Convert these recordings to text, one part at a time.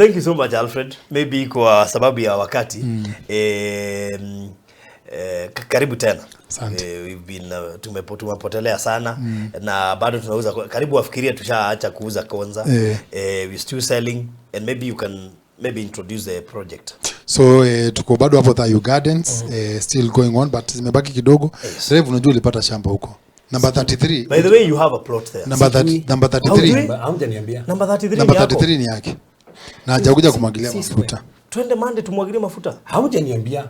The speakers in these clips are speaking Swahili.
Thank you so much, Alfred. Maybe kwa sababu ya wakati, karibu tena. Asante. We've been tumepotelea sana na bado tunauza, karibu wafikirie tushaacha kuuza Konza. We're still selling and maybe you can maybe introduce the project. So tuko bado hapo Thayu Gardens, still going on, but zimebaki kidogo. Rev, unajua ulipata shamba huko number 33. By the way, you have a plot there. Number 30, number 33. Hamjaniambia. Number 33 Number ni yako. 33 ni yake na hajakuja kumwagilia Si mafuta. Twende Monday tumwagilie mafuta. Hamjaniambia.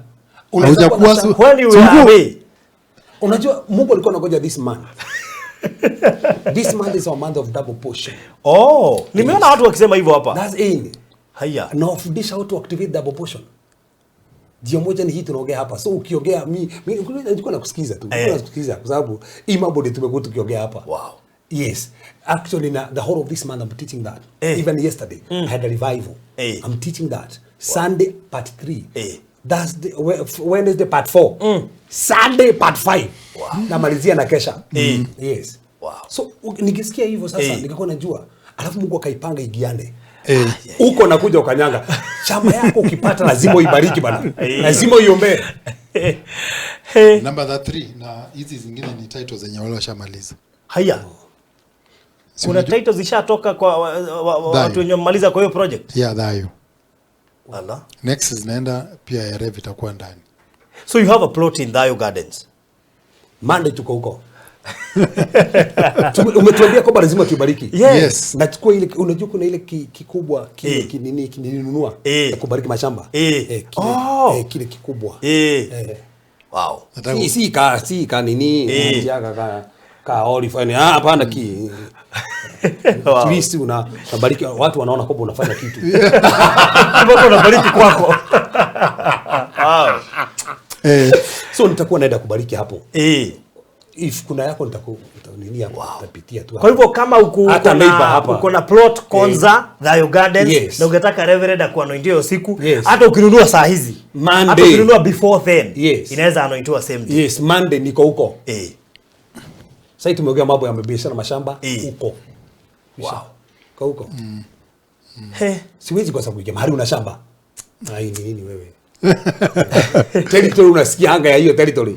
Haujakuwa When you si were away. Unajua Mungu alikuwa anangoja this month. This month is our month of double portion. Oh, nimeona watu wakisema hivyo hapa. That's in. Haya. Nawafundisha watu activate double portion. Njia moja ni hii tunaongea hapa. So ukiongea, mi nilikuwa nakusikiza tu. Nilikuwa nakusikiza kwa sababu hii mambo ndio tumekuwa tukiongea hapa. Yes. Actually, na the whole of this month I'm teaching that. Even yesterday I had a revival. I'm teaching that. Sunday part 3. Thursday, Wednesday part 4. Sunday part 5. Namalizia na kesha. Yes. So nikisikia hivyo sasa nikakuwa najua. Alafu Mungu akaipanga igiane. Huko nakuja ukanyanga. Shamba yako ukipata lazima uibariki, bana. Lazima uiombee. Number 33, na hizi zingine ni titles zenye wale washamaliza. Haya. Si Kuna unajua titles zishatoka kwa Thayu. watu wenye wamemaliza kwa hiyo project. Yeah, Thayu. Ala. Next zinaenda pia ya Rev itakuwa ndani. So you have a plot in Thayu Gardens. Monday tuko huko. Umetuambia kwamba lazima tuibariki. Yes. Yes. Nachukua ile, unajua kuna ile kikubwa kile kinini kininunua ya kubariki mashamba. Kile, Oh. kile kikubwa. Wow. Si ka nini, ka olive yani, hapana, ki at least unabariki watu, wanaona kwamba unafanya kitu. Mpaka unabariki kwako. Wow. So nitakuwa naenda kubariki hapo. If kuna yako nini hapo, nitapitia tu. Kwa hivyo kama Hata neighbor hapa. Uko na plot Konza, Thayu Gardens, na ungetaka Reverend akuanointie hiyo siku, hata ukinunua saa hizi, Monday. hata ukinunua before then, inaweza anointiwa same day. Yes, Monday niko huko. Sasa tumeongea mambo ya biashara, mashamba huko. Kwa huko. He. Siwezi kosa kuingia mahali una shamba. Ai, ni nini wewe? Territory, unasikia anga ya hiyo territory.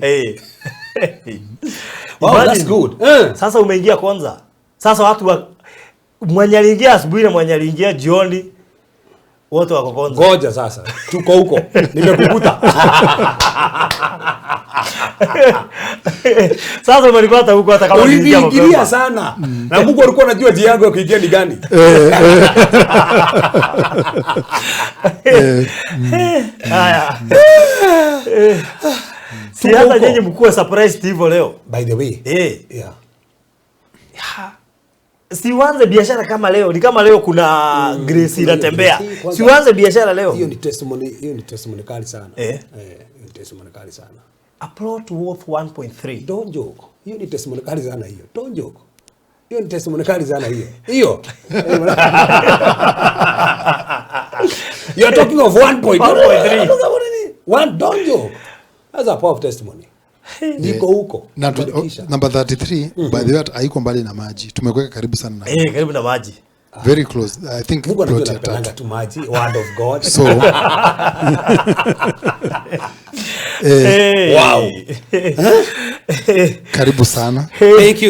Wow, Imagine. that's good. Sasa umeingia Konza. Sasa watu wa mwenye aliingia asubuhi na mwenye aliingia jioni wote wako Konza. Ngoja sasa. Tuko huko. Nimekukuta. Sasa umenipata huko hata kama niliingia Uliniingilia mapema. sana. Na Mungu alikuwa anajua njia yangu ya kuingia ni gani. Haya. Si Tuko hata huko. nyinyi mkuwe surprised hivyo leo. By the way. Yeah. Si uanze biashara kama leo, ni kama leo kuna grace inatembea. Grace, kwanza. Si uanze biashara leo. Hiyo ni testimony, hiyo ni testimony kali sana. Hiyo ni testimony kali sana. A plot worth 1.3. Don't joke. Hiyo ni testimony kali sana hiyo. Don't joke. Hiyo ni testimony kali sana hiyo. Hiyo. You are talking of 1 point. 1.3. One, don't joke. That's a power of testimony. Niko huko. Na Kubarikisha. Number 33, by the way, haiko mbali na maji. Tumekuweka karibu sana na Karibu na maji. Very close. I think Mungu anajua plot ya napendanga tatu. Tu maji, word of God. So Wow. karibu sana.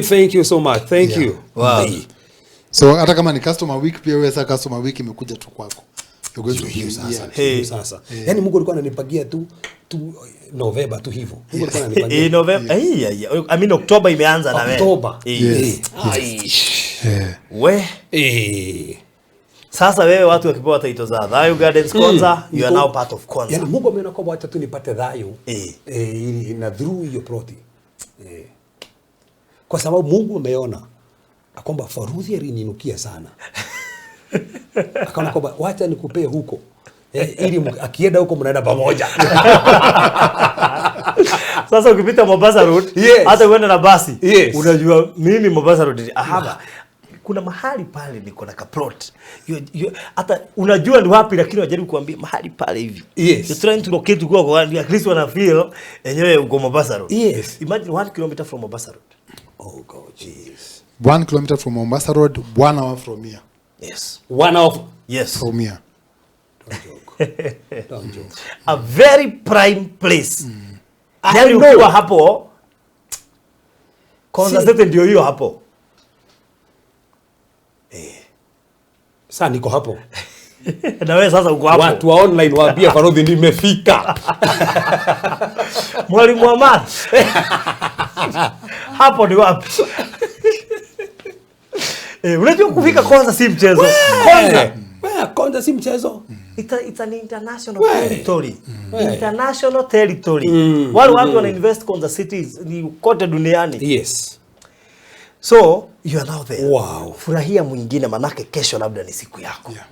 Thank you so much. Thank you. Wow. Hey. So hata kama ni customer week pia, wewe sasa customer week imekuja tu kwako. You're going to Hiyo be sasa. yeah. Hiyo sasa. Yaani Mungu alikuwa ananipangia tu November tu hivyo. Mungu alikuwa ananipangia. November. Yeah. I mean, October imeanza na wewe. October. Yes. Ai. We. Sasa wewe watu wakipewa title za Thayu Gardens Konza, you are now part of Konza. Yaani Mungu ameona kwamba wacha tu nipate Thayu. Ili na through hiyo plot. Kwa sababu Mungu ameona kwamba Faruthi aliniinukia sana. Akaona kwamba wacha nikupee huko. Ili akienda huko mnaenda pamoja. Sasa ukipita Mombasa Road, hata uende na basi, unajua mimi Mombasa Road ni ahaba. Kuna mahali pale niko na kaplot. Hata unajua ni wapi, lakini wajaribu kuambia mahali pale hivi. You're trying to locate kwa at least wana feel enyewe uko Mombasa Road. Imagine 1 kilometer from Mombasa Road. Oh God, jeez. 1 kilometer from Mombasa Road, 1 hour from here. Yes. 1 hour. Yes. From here. Don't joke. A very prime place. I Yani know. ukiwa hapo, Konza City ndio hiyo hapo. Sasa niko hapo. Na wewe sasa uko hapo. Watu wa online waambie Farodhi nimefika. Mwalimu wa math. Hapo ni wapi? Unajua kufika Konza si mchezo. Konza. Wewe, Konza si mchezo. It's an international We. territory. We. International territory. Wale watu wana invest Konza cities ni kote duniani. Yes. So you are now there. Wow. Furahia mwingine manake kesho labda ni siku yako. Yeah.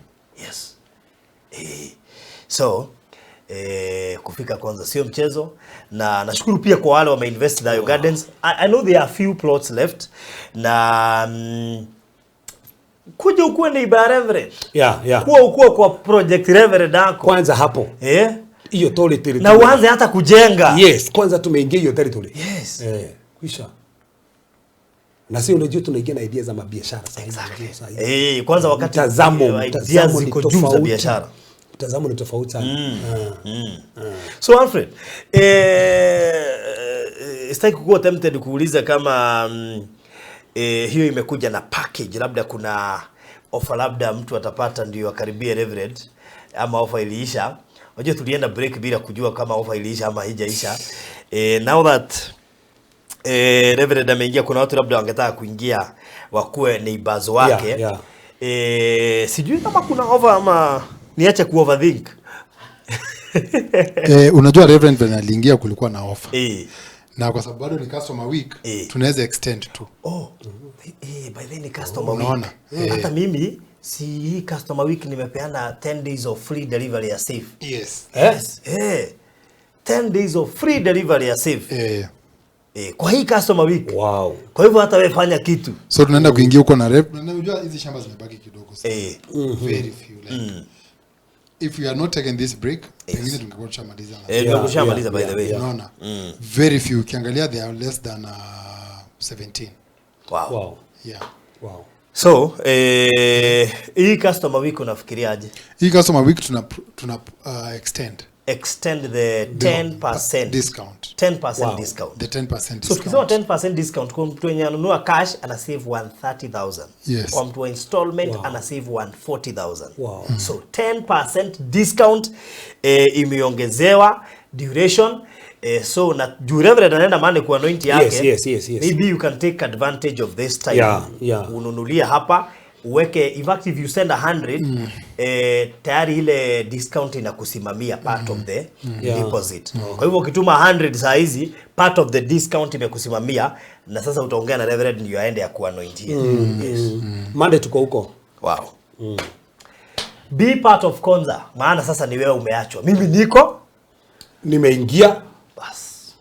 Yes. So kufika Konza sio mchezo, na nashukuru pia kwa wale wameinvest Dayo Gardens. I know there are few plots left na kuja ukuwe neighbor Reverend. Kuwa ukuwe kwa project Reverend yako. Kwanza hapo. Hiyo territory. Na uanze hata kujenga. Yes, kwanza tumeingia hiyo territory. Yes. Kwisha. Na si unajua tunaingia na idea za mabiashara sasa hivi. Exactly. Unajua sasa hivi. Kwanza wakati ideas Mtazamo ni ziko juu za tofauti. biashara. Mtazamo ni tofauti sana. So Alfred, sitaki kuwa tempted kuuliza kama hiyo imekuja na package, labda kuna offer labda mtu atapata ndio akaribie Reverend, ama offer iliisha. Unajua tulienda break bila kujua kama offer iliisha ama haijaisha. Now that Reverend ameingia, kuna watu labda wangetaka kuingia wakuwe neighbors wake. Sijui kama kuna offer ama niache ku overthink. Unajua Reverend venye aliingia kulikuwa na offer. Na kwa sababu bado ni customer week, tunaweza extend tu. Oh, by then ni customer week. Unaona? Hata mimi si hii customer week nimepeana 10 days of free delivery ya safe. Yes. Yes. 10 days of free delivery ya safe. Kwa hii customer week. Wow. Kwa hivyo hata wewe fanya kitu. So tunaenda kuingia huko na rep. Na unajua hizi shamba zimebaki kidogo sana. Very few, like if we are not taking this break, pengine tungekuwa tushamaliza na Tungekuwa tushamaliza, by the way. Unaona? Very few. Ukiangalia they are less than 17. Wow. Wow. Yeah. Wow. So, hii customer week unafikiriaje? Hii customer week tuna extend Extend the 10% discount. 10% Wow. discount. The 10% So tukisema discount. 10% discount kwa mtu mwenye anunua cash ana save 130,000. Yes. Kwa mtu wa installment Wow. ana save 140,000. Wow. So 10% discount imeongezewa duration, so na juu Reverend anaenda maana ku anoint yake. Yes. Maybe you can take advantage of this time. Ununulie hapa uweke, in fact if you send 100, tayari ile discount inakusimamia part of the deposit. Kwa hivyo ukituma 100 saa hizi, part of the discount imekusimamia, na sasa utaongea na Reverend ndio aende ya kuanointie. Yes. Monday tuko huko. Wow. Be part of Konza, maana sasa ni wewe umeachwa. Mimi niko Nimeingia. Bas.